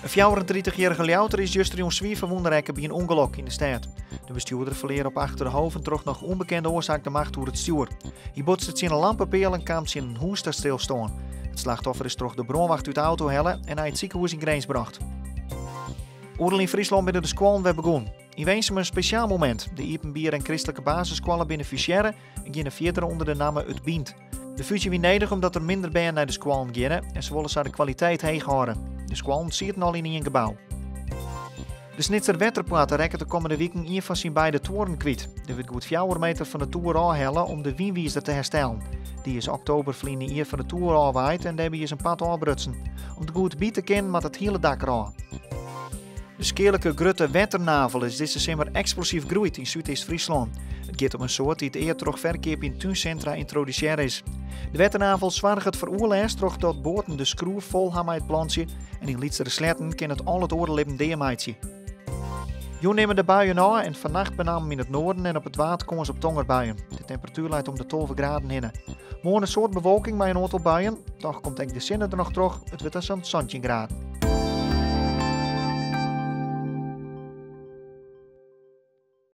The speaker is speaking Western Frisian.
In 34-jierrige Ljouwerter is justerjûn swier ferwûne rekke by in ûngelok yn de stêd. De bestjoerder ferlear op Achterhoven troch noch ûnbekende oarsaak de macht oer it stjoer. Hy botste tsjin in lampepeal en kaam tsjin in hûs ta stilstân. It slachtoffer is troch de brânwacht út de auto helle en nei it sikehûs yn Grins brocht. Oeral yn Fryslân binne de skoallen wer begûn. Yn Winsum in spesjaal momint. De iepenbiere en kristlike basisskoalle binne fusearre en geane fierder ûnder de namme It Bynt. De fúzje wie nedich omdat der minder bern nei de skoallen geane en se wolle sa de kwaliteit heech hâlde. De skoallen sieten al yn ien gebou. De Snitser Wetterpoarte rekket de kommende wiken ien fan syn beide tuorren kwyt. Der wurdt goed 4 meter fan de toer ôfhelle om de wynwizer te herstellen. Dy is oktober ferline jier fan de toer ôfwaaid en dêrby is in part ôfbrutsen. Om it goed by te kinnen moat it hiele dak derôf. De skealike grutte wetternavel is dizze simmer eksplosyf groeid yn Súdeast-Fryslân. It giet om in soart dy't ea troch ferkeap yn túnsintra yntrodusearre is. De wetternavel soarget foar oerlêst trochdat boaten de skroef fol ha mei it plantsje en yn lytsere sleatten kin it al it oare libben deameitsje. Jûn nimme de buien ôf en fannacht benammen yn it noarden en op it Waad kâns op tongerbuien. De temperatuer leit om de 12 graden hinne. Moarn in soad bewolking mei in oantal buien. Toch komt ek de sinne der noch troch. It wurdt dan sa'n 17 graden.